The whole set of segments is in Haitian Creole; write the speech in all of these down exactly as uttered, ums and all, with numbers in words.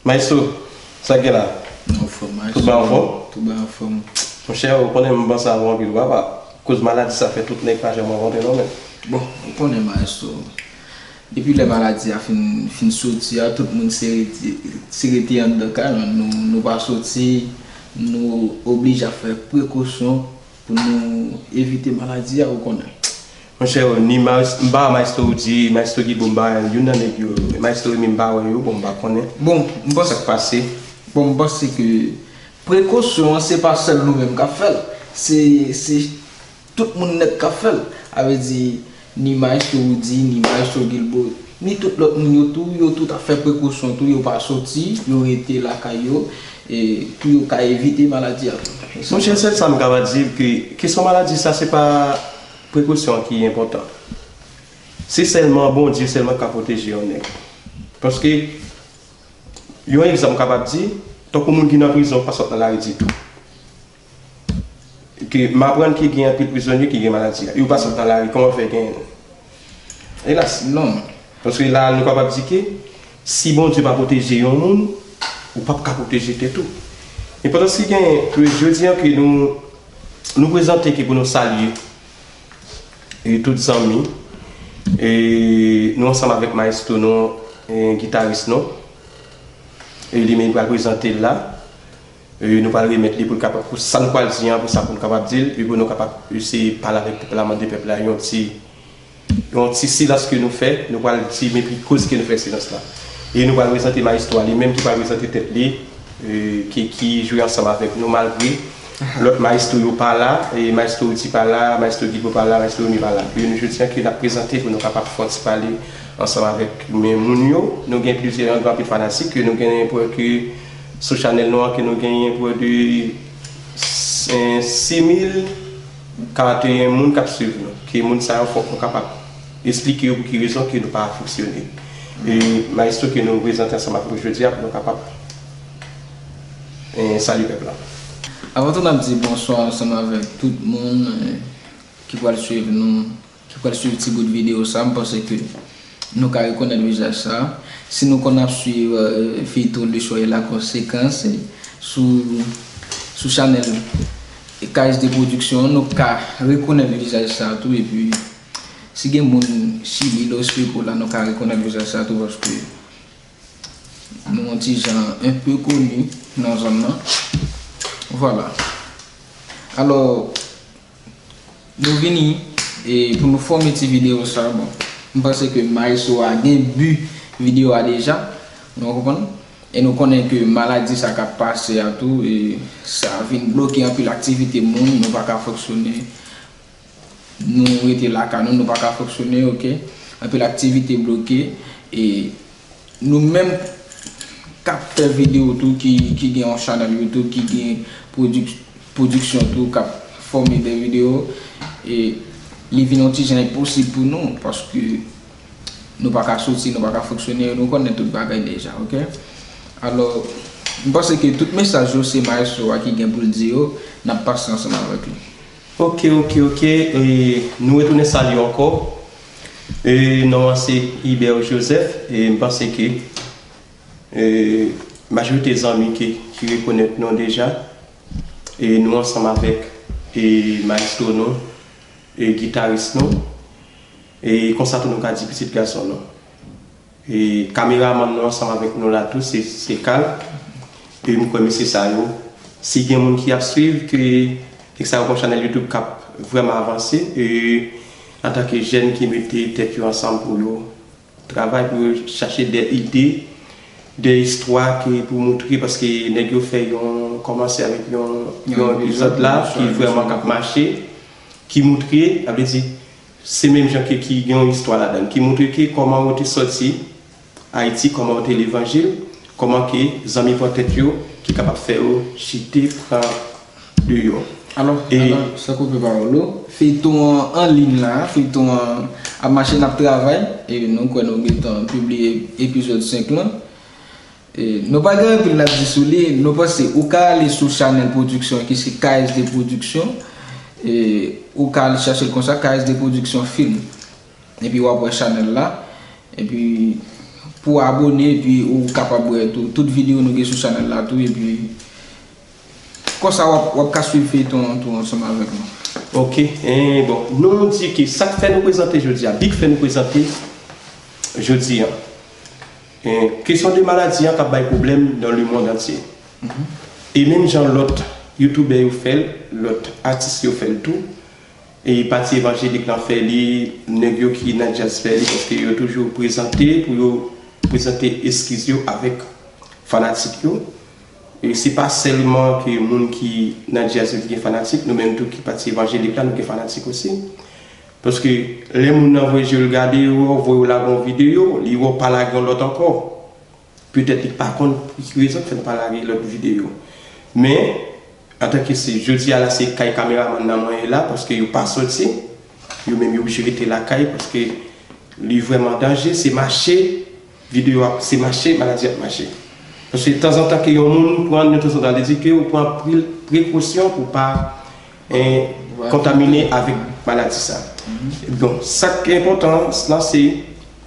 Maestro, sa k gen la? Anfòm, maestro. Tout bagay anfòm? Tout bagay anfòm. Monchè, ou konnen m panse avè w anpil, papa. Koz maladi sa fè tout nèg pa janm rankontre non, men. Bon, ou konnen, maestro. Depi lè maladi a fin, fin soti a, tout moun se rete, se rete anndan kay la. Nou, nou pa soti, nou oblije ap fè prekosyon pou nou evite maladi a, ou konnen. Monchè, ni Maes-, m pa wè Maestro Rudy, Maestro Guilbo, m pa wè youn nan nèg yo. Maestro Remy, m pa wè yo, bon, m pa konnen Bon, m panse, sa k pase. Bon, m panse ke prekosyon an, se pa sèl nou menm k ap fè l. Se, se tout moun nèt k ap fè l. A vle di, ni Maestro Rudy, ni Maestro Guilbo, ni tout lòt moun yo tou, yo tout ap fè prekosyon tou, yo pa soti, yo rete lakay yo, e, pou yo ka evite maladi a tou. Monchè, sèl sa m kapab di, ke kesyon maladi sa, se pa prekosyon an ki enpòtan. Se sèlman Bondye sèlman k ka pwoteje yon nèg. Paske, yon egzanp m kapab di, tankou moun ki nan prizon pa sot nan lari ditou. Ke m aprann ke gen anpil prizonye ki gen maladi a. Yo pa sot nan lari, kòman fè genyen l? Elas. Non. Paske la, nou kapab di ke si Bondye pa pwoteje yon moun, ou p ap ka pwoteje tèt ou. Enpòtans ki genyen, ke jodi a ke nou, nou prezante ke pou nou salye e tout zanmi, e nou ansanm avèk maestro nou, e gitaris nou, e li menm pral prezante l la. E nou pral remèt li pou l kapab, pou sa nou pral di an, pou sa pou nou kapab di l, e pou nou kapab eseye pale avèk pèp la, mande pèp la yon ti, yon ti silans ke nou fè, nou pral di men pi koz ke nou fè silans la. E nou pral prezante maestro a li menm ki pral prezante tèt li, e ki, ki jwe ansanm avèk nou malgre lòt maestro yo pa la, e maestro Rudy pa la, maestro Guilbo pa la, maestro Remy pa la. E nou jodi a ke n ap prezante pou nou kapab fè yon ti pale ansanm avèk men moun yo. Nou gen plizyè, anpil fanatik, ke nou genyen prè ke sou chanèl nou an, ke nou genyen prè de sis mil karanteyen moun k ap swiv nou. Ke moun sa yo fòk nou kapab esplike yo pou ki rezon ke nou pa fonksyone. E maestro ke nou prezante ansanm avèk nou jodi a pou nou kapab, e, salye pèp la. Avan tou, n ap di bonswa ansanm avèk tout moun, e, ki pral swiv nou, ki pral swiv ti bout videyo sa. M panse ke nou ka rekonèt vizaj sa. Si nou konn ap swiv, e, feyton Le Choix et la Conséquence, e, sou, sou chanèl K S D Production, nou ka rekonèt vizaj sa tou. Epi, si gen moun Chili, Los Picos la, nou ka rekonèt vizaj sa tou, paske nou yon ti jan enpe koni nan zòn nan. Vwala. Alò, nou vini, e, pou nou fòme ti videyo sa. Bon, m panse ke maestro a gen bi videyo a deja. Nou konprann? E nou konnen ke maladi sa k ap pase a tou, e sa vin bloke anpil aktivite moun, nou pa ka fonksyone. Nou rete lakay nou, nou pa ka fonksyone, oke? Anpil aktivite bloke, e nou menm k ap fè videyo tou, ki, ki gen yon chanèl YouTube, ki gen pwodik-, pwodiksyon tou, k ap fòme de videyo, e li vin yon ti jan enposib pou nou, paske nou pa ka soti, nou pa ka fonksyone, nou konnen tout bagay deja, oke? Alò, m panse ke tout mesaj yo, se maestro a ki gen pou l di yo, n ap pase ansanm avèk li. Oke, oke, oke. E, nou retounen salye w ankò. E, non an se Ibert Joseph. E, m panse ke, e, majorite zanmi ki, ki rekonèt nou deja. E, nou ansanm avèk, e, maestro nou, e, gitaris nou. E, konsa tou nou ka di pitit gason nou. E kameramann nou ansanm avèk nou la tou, se, se Carl. E m kwè mesye sa yo, si gen moun ki ap swiv, ke nèg sa yo gon chanèl YouTube k ap vrèman avanse, e antanke jèn ki mete tèt yo ansanm pou yo travay, pou yo chache de ide, de istwa ke pou moutre, paske nèg yo fè yon, kòmanse avèk yon, yon epizòd la, ki vrèman k ap mache, ki moutre, sa vle di, se menm jan ke ki gen yon istwa ladan l, ki moutre ke kòman yo te sòti Ayiti, kòman yo te levanjil, kòman ke zanmi pran tèt yo, ki kapab fè yo chite, pran deyò. Alò, e alò, san koupe pawòl ou, feyton an an liy la, feyton an ap mache, n ap travay, e nou kwè nou gentan pibliye epizòd senk lan. E, nou pa gen anpil n ap di sou li, nou panse ou ka ale sou chanèl pwodiksyon ki se K S D Production, e, ou ka al chache l konsa, K S D Production Film. Epi w ap wè chanèl la, epi pou abone, epi ou kapab wè tou, tout videyo nou gen sou chanèl la tou, epi konsa w ap, w ap ka swiv feyton an tou ansanm avèk nou. Ok, eh, bon, nou di ke sa k fè nou prezante jodi a, bi k fè nou prezante jodi a, eh, kesyon de maladi an k ap bay pwoblèm dans le monde entier. E menm jan lòt youtubè yo fè l, lòt atis yo fè l tou, e pati evanjelik lan fè li, nèg yo ki nan djaz fè li, paske yo toujou prezante pou yo prezante eskiz yo avèk fanatik yo. E se pa sèlman ke moun ki nan djaz yo ki gen fanatik, nou menm tou ki pati evanjelik la, nou gen fanatik osi. Paske lè moun nan voye je l gade w, voye w lage yon videyo, li wè w pa lage yon lòt ankò. Petèt li pa konn pou ki rezon k fè n pa lage lòt videyo. Men, antanke se, jodi a la, se kay kameramann nan mwen ye la, paske yo pa sòti. Yo menm yo oblije rete lakay, paske li vrèman danje, se mache, videyo ap, se mache, maladi ap mache. Paske tanzantan ke yon moun pran, nou tanzantan li di ke ou pran pre-, prekosyon pou pa, eh, kontamine avèk maladi sa. Bon, sa k enpòtan la, se,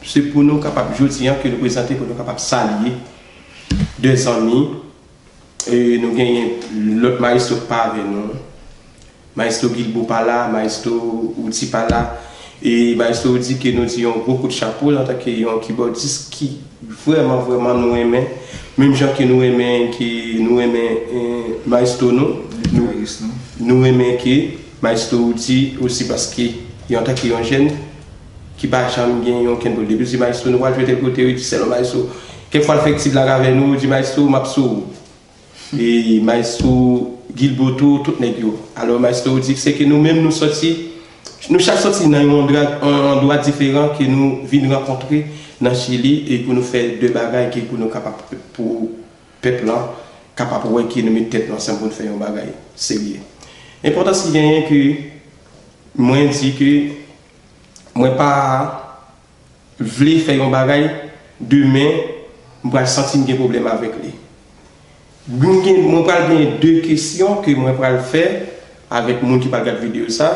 se pou nou kapab, jodi an, ke nou prezante, pou nou kapab salye de zanmi. E nou genyen lòt mayestwo k pa avè nou. Mayestwo Guilbeault pa la, mayestwo Woody pa la. E mayestwo Woody ke nou di yon gwo kout chapo antanke yon kibòdis ki vrèman, vrèman nou renmen. Menm jan ke nou renmen, ke nou renmen, eh, mayestwo nou, nou, nou renmen ke mayestwo Woody osi paske li antanke yon jèn ki pa janm gen yon kenn pwoblèm. Li di mayestwo nou pral jwe tèl kote, li di sèlman mayestwo. Kèk fwa l fè ti blag avè nou, li di mayestwo m ap sou ou. E mayestwo Guilbeault tou, tout nèg yo. Alò mayestwo di se ke nou menm nou sòti, nou chak sòti nan yon andwa, yon andwa diferan ke nou vin rankontre nan Chili e pou nou fè de bagay ke pou nou kapab, pou pèp lan kapab wè ke nou met tèt nou ansanm pou nou fè yon bagay serye. Enpòtans ki genyen ke mwen di ke mwen pa vle fè yon bagay, demen, m pral santi m gen pwoblèm avèk li. M gen, mwen pral gen de kesyon ke mwen pral fè avèk moun ki pral gad videyo sa.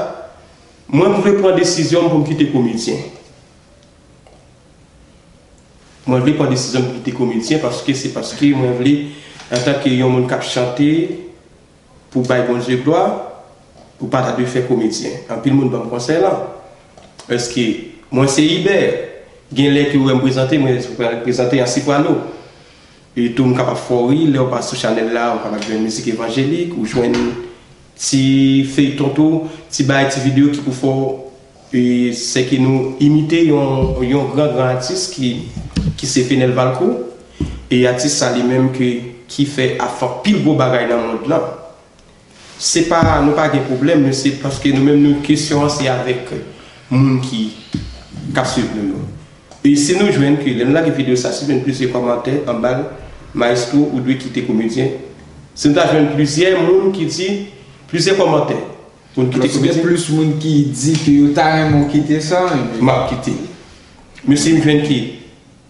Mwen vle pran desizyon m pou m kite komedyen. Mwen vle pran desizyon m pou m kite komedyen paske se paske mwen vle, antanke yon moun k ap chante, pou bay Bondye glwa, ou pa ta dwe fè komedyen. Anpil moun ban m konsèy lan. Èske mwen se Ibè, gen lè ke w wè m prezante, mwen prezante an soprano. E tou m kapab fè w ri, lè w pase sou chanèl la, ou kapab jwenn mizik evanjelik, ou jwenn ti feyton tou, ti bagay, ti videyo ki pou fè w, e, se ke nou imite yon, yon gran, gran atis ki, ki se Fenel Valcourt. E atis sa li menm ke, ki fè ap fè anpil gwo bagay nan mond lan. Se pa, nou pa gen pwoblèm, men se paske nou menm nou kesyon an se avèk moun ki, k ap swiv nou yo. E si nou jwenn ke lè nou lage videyo sa, si nou jwenn plizyè kòmantè anba l, mayestwo ou dwe kite komedyen. Si nou ta jwenn plizyè moun ki di, plizyè kòmantè pou n kite komedyen. Alò, si gen plis moun ki di ke yo ta renmen w kite sa, m ap kite l. Men si m jwenn ke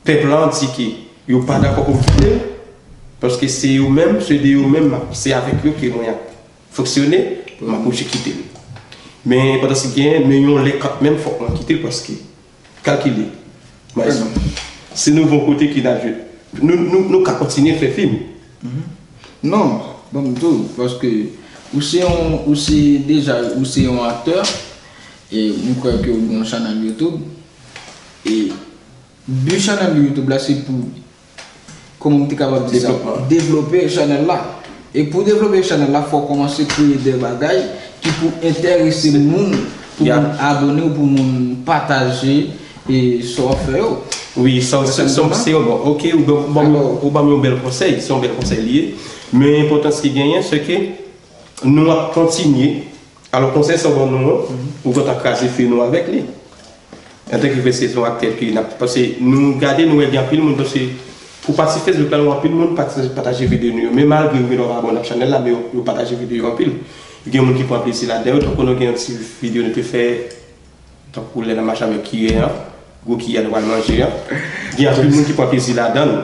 pèp lan di ke yo pa dakò pou m kite l, paske se yo menm, se de yo menm, se avèk yo ke mwen ap fonksyone, m ap oblije kite l. Men pandan se genyen, men yon lè kanmenm fòk mwen kite l paske kalkile, Maestro, se nouvo kote ki n ap jwe. Nou, nou, nou ka kontinye fè fim. Non, ban m di w, paske ou se yon, ou se deja, ou se yon aktè, e m kwè ke ou gen yon chanèl YouTube, e bi chanèl YouTube la se pou, kòman m te kapab di sa? Devlopman. Devlope chanèl la. E pou devlope chanèl la, fò w kòmanse kreye de bagay ki pou enterese moun, pou moun abone ou pou moun pataje e sa w ap fè yo. Wi, sa, sa, sa, se yon bon. Ok, ou ban, ou ban m, ou ban m yon bèl konsèy, se yon bèl konsèy li ye. Men enpòtans ki genyen, se ke nou ap kontinye. Alò, konsèy sa w ban nou an, ou gentan kraze fye nou avèk li. Antanke vrè se yon aktè ke n ap, paske nou gade, nou wè gen anpil moun, paske pou pati Facebook la, nou wè anpil moun pataje, pataje videyo nou yo. Men malgre yo gen dwa pa abòne ak chanèl la, men yo, yo pataje videyo yo anpil. Gen moun ki pran plezi ladan yo, tankou nou gen yon ti videyo nou te fè, tankou lè n ap mache avèk kiyè an, gwo kiyè nou pral manje an. Gen anpil moun ki pran plezi ladan l.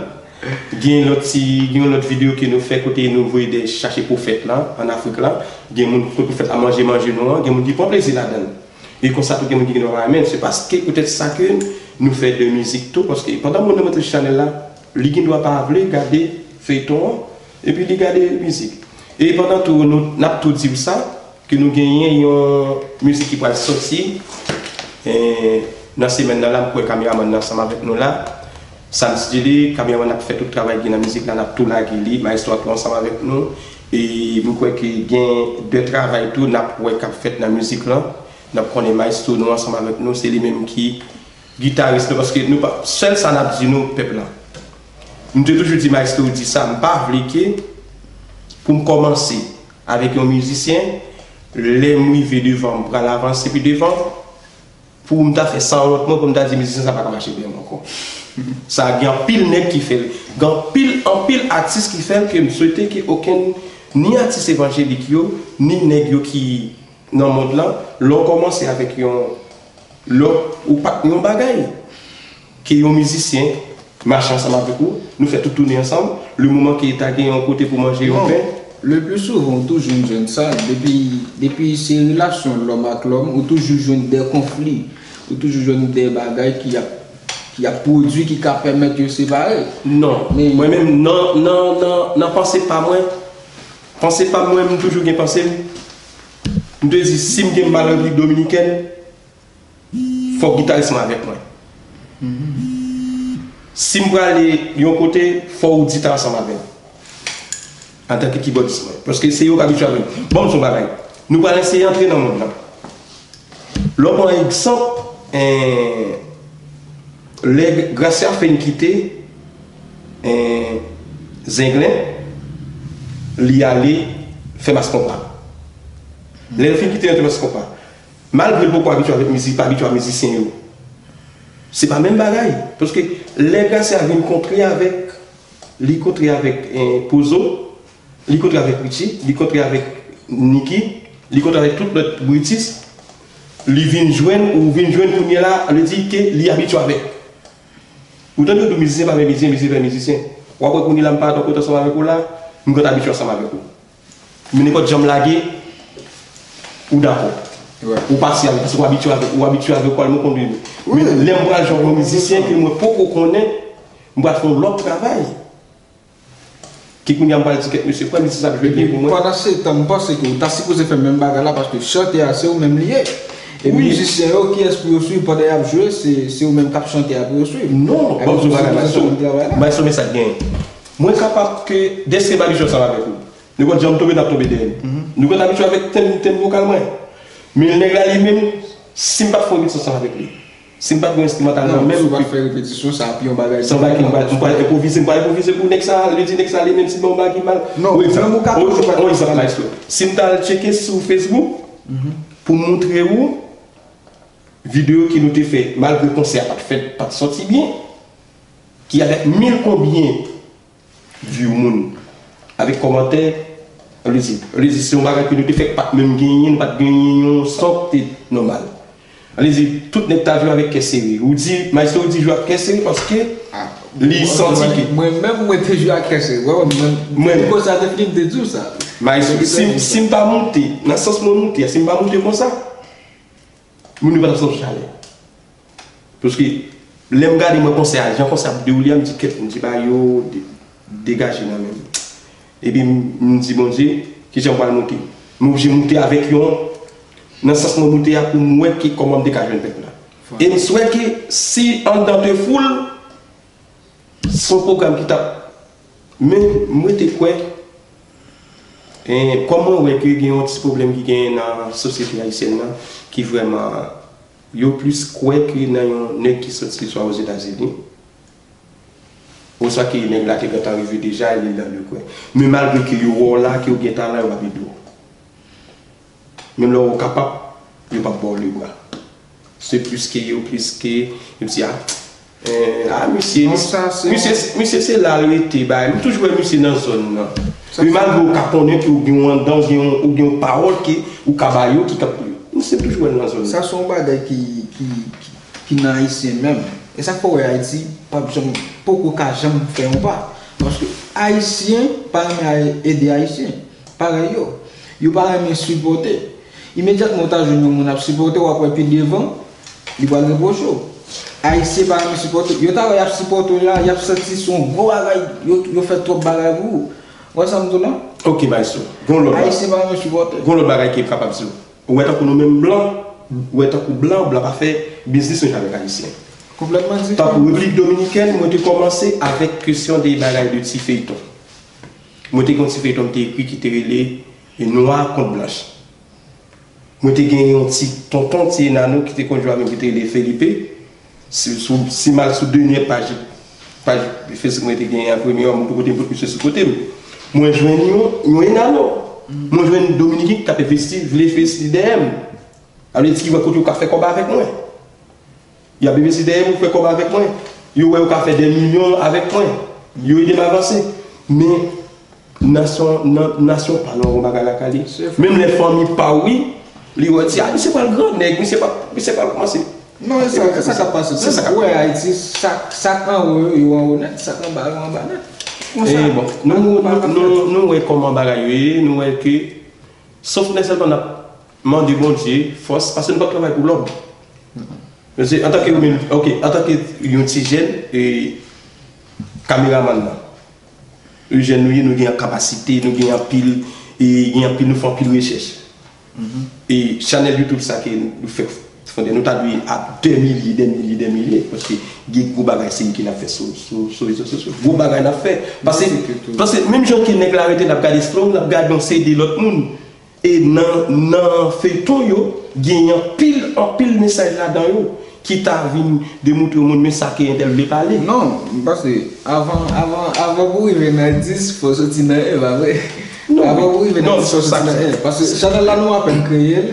Gen lòt ti, gen yon lòt videyo ke nou fè kote nou voye de chache pwofèt la, ann Afrik la. Gen moun kote pwofèt la manje manje nou an, gen moun ki pran plezi ladan l. E konsa tou gen moun ki gen dwa pa renmen l. Se paske poutèt sa ke Nou fè de mizik tou, paske pandan moun nan monte sou chanèl la, li gen dwa pa vle gade feyton an, epi li gade mizik. E pandan tou, nou, n ap tou di w sa, ke nou genyen yon mizik ki pral sòti, e, nan semèn nan la, m kwè kameramann nan ansanm avèk nou la. Sam Stylé, kameramann ap fè tout travay ki nan mizik la, n ap tou lage li, Maestro ap ansanm avèk nou. E m kwè ke gen de travay tou, n ap wè k ap fèt nan mizik lan. N ap konnen Maestro nou ansanm avèk nou, se li menm ki gitaris nou, paske nou pa, sèl sa n ap di nou, pèp la. M te toujou di Maestro di sa, m pa vle ke pou m kòmanse avèk yon mizisyen, lè m rive devan, m pral avanse pi devan, pou m ta fè sanwont mwen, pou m ta di mizisyen sa pa ka mache pou mwen ankò. Sa gen anpil nèg ki fè l, gen anpil, anpil atis ki fè l ke m swete ke okenn, ni atis evanjelik yo, ni nèg yo ki nan mond lan, lè w kòmanse avèk yon, lè w pa t yon bagay, ke yon mizisyen mache ansanm avèk ou, nou fè tout tounen ansanm, le moman ke ta gen yon kote pou manje yon pen. Le pli souvan, ou toujou jwenn sa, depi, depi se relasyon lòm ak lòm, ou toujou jwenn de konfli, ou toujou jwenn de bagay ki ap, ki ap pwodui, ki ka pèmèt yo separe. Non, mwen menm, nan, nan, nan, nan panse pa mwen, panse pa mwen, m toujou gen panse m. M te di, si m gen mal Repiblik Dominikèn, fòk gitaris mwen avèk mwen. Si m prale yon kote, fò ou di ta ansanm avè m. Antanke kibòdis mwen. Paske se yo k abitye avè m. Ban m di w yon bagay. Nou pral eseye antre nan mond lan. Lè w pran egzanp, en, lè Gracia Fenn kite, en, Zenglen, li ale fè Mas Konpa. Lè l fin kite l fè Mas Konpa, malgre l poko abitye avèk mizik, pa abitye a mizisyen yo. Se pa menm bagay. Paske lè Gracia vin kontre avèk, li kontre avèk, eh, Pozo, li kontre avèk Richie, li kontre avèk Nicky, li kontre avèk tout lòt Britis, li vin jwenn, ou vin jwenn kounye a la, li di ke li abitye avèk. Ou tande yo di w mizisyen pa fè mizisyen, mizisyen fè mizisyen. W ap wè kounye a la m pa dakò ansanm avèk ou la, m konn abitye ansanm avèk ou. Men nenpòt jan m lage, ou dakò. Ou pati avèk, paske w abitye avèk, ou abitye avèk Paul Moukoundou. Men lè m pral jwenn yon mizisyen ke mwen poko konnen, m pral fè yon lòt travay. Ki kounye a m pral di kèt mesye, frè, mizisyen sa ap jwe byen pou mwen. Pandan se tan, m panse ke ou ta sipoze fè menm bagay la, paske chante a, se ou menm li ye. Epi mizisyen yo, kiyès pou yo swiv pandan y ap jwe, se, se ou menm k ap chante a pou yo swiv. Non, ban m di w yon bagay, Maestro. Maestro, men sa k genyen. Mwen kapab ke, dèske m abitye ansanm avèk ou. Nenpòt jan m tonbe, n ap tonbe dèyè m. Nou konn abitye avèk tenb, tenb vokal mwen. Men nèg la li menm, si m pa t fè yon bit ansanm avèk li, si m pa t gen enstrimantal nan men m, si w pa t fè repetisyon, sa ap yon bagay diferan. Se yon bagay ke m pral, m pral enpwovize, m pral enpwovize pou nèg sa a, li di nèg sa a li menm, si l ban yon bagay ki mal. Non, yon bagay ki mal. Yon egzanp, Maestro. Si m t al tcheke sou Facebook, pou m montre ou videyo ke nou te fè, malgre konsè a pa t fèt, pa t sòti byen, ki avèk mil konbyen view moun, avèk kòmantè, ann di, ann di se yon bagay ke nou te fè k pa t menm genyen, nou pa t genyen yon son k te nòmal. Ann di, tout nèg ta jwe avèk kè sere. Ou di, Maestro di jwe ak kè sere paske li santi ke. Mwen menm, mwen te jwe ak kè sere. Wè, wè, mwen, mwen, depi konsè a te fini, m te di w sa. Maestro, si, si m pa moute, nan sans mwen moute a, si m pa moute konsa, moun yo pa t ap santi chalè. Paske lè m gade mwen konsè a, jan konsè a ap dewoule a, m di kèt, m di bagay yo de-, degaje nan men m. Epi m, m di Bondye, kijan m pral moute? M oblije moute avèk yon, nan sans mwen moute a pou m wè ki kòman m te ka jwenn pèp la. E m swè ke si anndan te foul, se yon pwogram ki t ap, men m rete kwè, e, kòm mwen wè ke gen yon ti pwoblèm ki genyen nan sosyete ayisyèn nan, ki vrèman, yo plis kwè ke nan yon nèg ki sòti swa Ozetazini, oswa ke nèg la te gentan rive deja, li nan le kwè. Men malgre ke yo wè w la, ke w gen talan, yo p ap ede w. Menm lè w kapab, yo p ap ba w lebra. Se plis ke yo, plis ke, yo di, a, eh, a, misye, misye, misye se la l rete, bay. M toujou wè misye nan zòn nan. Men malgre w ka konnen ke w gen yon anndan, w gen yon, w gen yon pawòl ke ou ka ba yo, ki ka, misye m toujou wè l nan zòn nan. Sa se yon bagay ki, ki, ki, ki nan Ayisyen menm. E sa k fè w wè Ayiti p ap janm, poko ka janm fè yon pa. Paske Ayisyen pa renmen ede Ayisyen. Parèy yo. Yo pa renmen sipòte. Imedyatman w ta jwenn yon moun ap sipòte w, w ap wè pi devan, li pral repwoche w. Ayisyen pa renmen sipòte. Yo ta wè y ap sipòte w la, y ap santi se yon gwo bagay, yo, yo fè twòp bagay pou ou. Ou wè sa m di w la? Ok, maestro. Gon lòt bagay. Ayisyen pa renmen sipòte. Gon lòt bagay ki m kapab di w. Ou wè tankou nou menm blan, ou wè tankou blan, blan pa fè biznis menm jan avèk ayisyen. Konplètman diferan. Tankou Repiblik Dominikèn, mwen te kòmanse avèk kesyon de bagay de ti feyton. Mwen te gen yon ti feyton m te ekri ki te rele Nwa kont Blanch. Mwen te gen yon ti tonton, ti enano ki te konn jwe avè m ki te rele Felipe. Si, sou, si m al sou dènye paj, paj Facebook mwen te genyen an premye an, mwen poko te pot misye sou kote m. Mwen jwenn yon, yon enano. Mwen jwenn Dominiken ki t ap envesti, vle envesti dèyè m. Sa vle di ki wè kote yo ka fè kòb avèk mwen. Y ap envesti dèyè m pou fè kòb avèk mwen. Yo wè yo ka fè dè milyon avèk mwen. Yo ede m avanse. Men, nasyon, nan, nasyon pa nan yon bagay lakay li. Se fo. Menm lè fanmi pa w, wi, li wè di, a, misye pral gran nèg, misye pa, misye pral kòmanse. Non, e sa, e sa k ap pase. Se sa k ap pase. Ou wè Ayiti, sa, sa k anwo yo, yo anwo nèt, sa k anba yo anba nèt. Konsa, e bon, nou, nou, nou, nou, nou wè kòman bagay yo ye, nou wè ke, sof nèsèlman n ap mande Bondye fòs, paske nou p ap travay pou lòm. Paske antanke, ok, antanke yon ti jèn, e, kameramann nan, Eugène nou ye, nou gen kapasite, nou gen anpil, e gen anpil, nou fè anpil rechèch. E chanèl YouTube sa ke nou fèk fonde, nou ta dwe a dè milye, dè milye, dè milye, paske gen gwo bagay serye ke n ap fè sou, sou, sou rezo sosyo. Gwo bagay n ap fè. Paske, paske menm jan ke nèg la rete, l ap gade Strong, l ap gade yon seri de lòt moun. E nan, nan feyton yo, gen anpil, anpil mesaj ladan yo ki ta vin demoutre yon moun men sa ke entèl vle pale. Non, m panse avan, avan, avan pou rive nan dis, fò soti nan en, pa vre? Non, avan pou rive nan dis, fò soti nan en. Paske chanèl la nou apèn kreye l,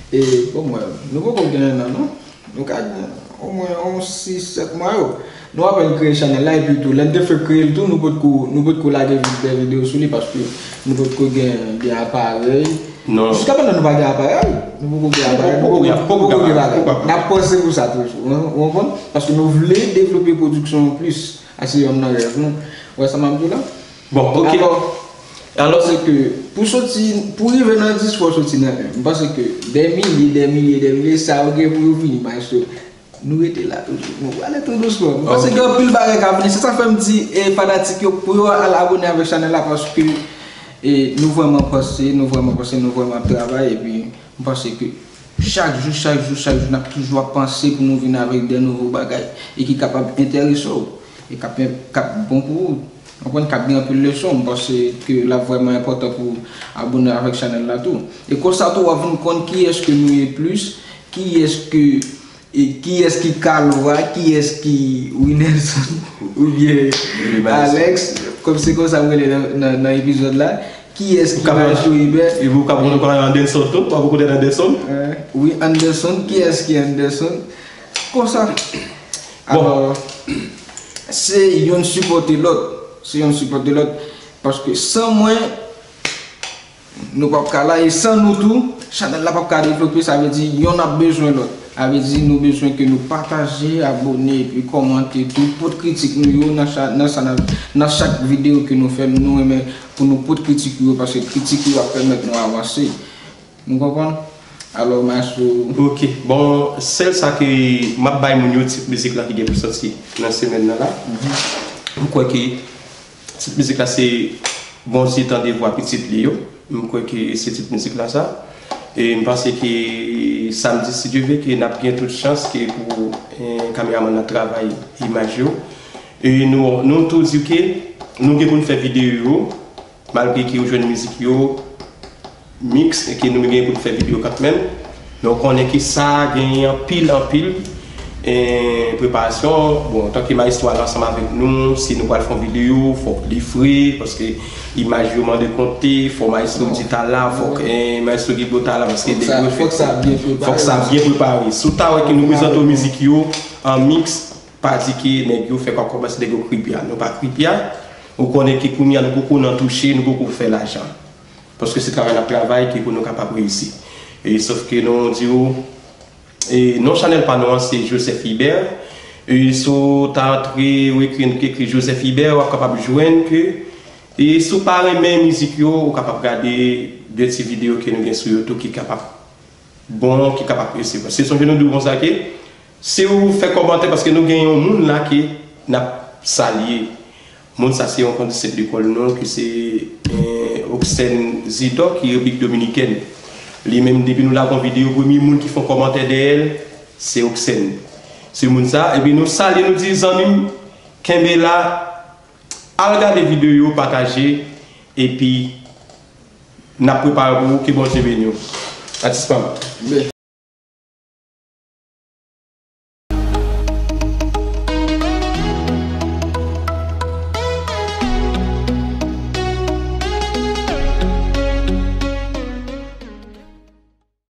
e bon, mwen, nou poko gen nan, non. Nou ka gen omwen yon sis, sèt mwa yo. Nou apèn kreye chanèl la, epi tou, lè n te fèk kreye l tou, nou potko, nou potko lage vide videyo sou li, paske nou potko gen, gen aparèy. Non. Jiska prezan nou pa gen aparèy, nou poko gen aparèy, nou poko, poko gen bagay. N ap panse pou sa toujou, w konprann? Paske nou vle devlope pwodiksyon an plis. A se yonn nan rèv nou. Ou wè sa m ap di w la? Bon, ok. Alò, alò, se ke pou soti, pou rive nan dis, fò soti nan en. M panse ke dè milye, dè milye, dè milye, sa yo gen pou yo vini, maestro. Nou rete la toujou. Nou prale tou dousman. M panse gen anpil bagay k ap vini. Se sa fè m di, e, fanatik yo, pou yo al abone avèk chanèl la, paske, e, nou vrèman panse, nou vrèman panse, nou vrèman ap travay, epi m panse ke chak jou, chak jou, chak jou, n ap toujou ap panse pou nou vin avèk de nouvo bagay e ki kapab enterese w, e k ap, k ap bon pou ou. Konprann, k ap gen anpil leson. M panse ke l ap vrèman enpòtan pou w abone avèk chanèl la tou. E konsa tou, w ap vin konn kiyès ke nou ye plis, kiyès ke, e kiyès ki Kalo a, kiyès ki Winelson oubyen Alex, kòm se konsa m rele nan, nan, nan epizòd la. Kiyès ki Maestro Hubert? E ou ka pran Anderson tou, w ap konnen Anderson? Wi, Anderson, kiyès ki Anderson? Konsa. Bon. Alò, se youn sipòte lòt. Se youn sipòte lòt. Paske san mwen, nou p ap ka la, e san nou tou, chanèl la p ap ka devlope, sa vle di youn ap bezwen lòt. Sa vle di nou bezwen ke nou pataje, abone, epi kòmante tou, pote kritik nou yo nan cha-, nan sa n ap, nan chak videyo ke nou fè, nou renmen pou nou pote kritik yo, paske kritik yo ap pèmèt nou avanse. Nou konprann? Alò, Maestro. Ok, bon, sèl sa ke m ap bay moun yo, tit mizik la ki gen pou sòti nan semèn nan la. M kwè ke tit mizik la se Bondye tande vwa pitit li yo. M kwè ke se tit mizik la sa. E m panse ke samdi, si Dye vle, ke n ap gen tout chans ke pou, eh, kameramann nan travay imaj yo. E nou, nou tou di ke nou gen pou n fè videyo yo, malgre ke yo jwenn mizik yo, miks, e ke nou gen pou n fè videyo kanmenm. Men w konnen ke sa genyen anpil, anpil, e, preparasyon. Bon, antanke maestro al ansanm avèk nou, si nou pral fè yon videyo, fòk li fre, paske imaj yo mande konte, fò maestro di ta la, fòk, e, maestro Guido ta la, paske fòk sa, nèg yo fè, fòk sa byen prepare. Fòk sa byen prepare. Si w ta wè ke nou prezante w mizik yo an miks, pa di ke nèg yo fè kòb kòmanse, nèg yo kripya. Nou pa kripya. Ou konnen ke kounye a nou poko nan touche, nou poko fè lajan. Paske se travay n ap travay ke pou nou kapab reyisi. E sòf ke nou di w, e non chanèl pa nou an se Joseph Hubert. E si w ta antre, ou ekri, ekri Joseph Hubert, w ap kapab jwenn ke, e si w pa renmen mizik yo, ou kapab gade de ti videyo ke nou gen sou YouTube ki kapab bon, ki kapab reyisi. Paske sonje nou di w konsa ke Si w fè kòmantè, paske nou gen yon moun la ke n ap salye. Moun sa se yon kondisèt lekòl nou, ki se eh, Oxène Zidor, ki Repiblik Dominikèn. Li menm, depi nou lage yon videyo, premye moun ki fè yon kòmantè dèyè l, se Oxène. Se moun sa, epi nou salye, nou di, zanmi m, kenbe la, al gade videyo, pataje, epi n ap prepare pou ou, ke Bondye beni w. Atis pa m. Men,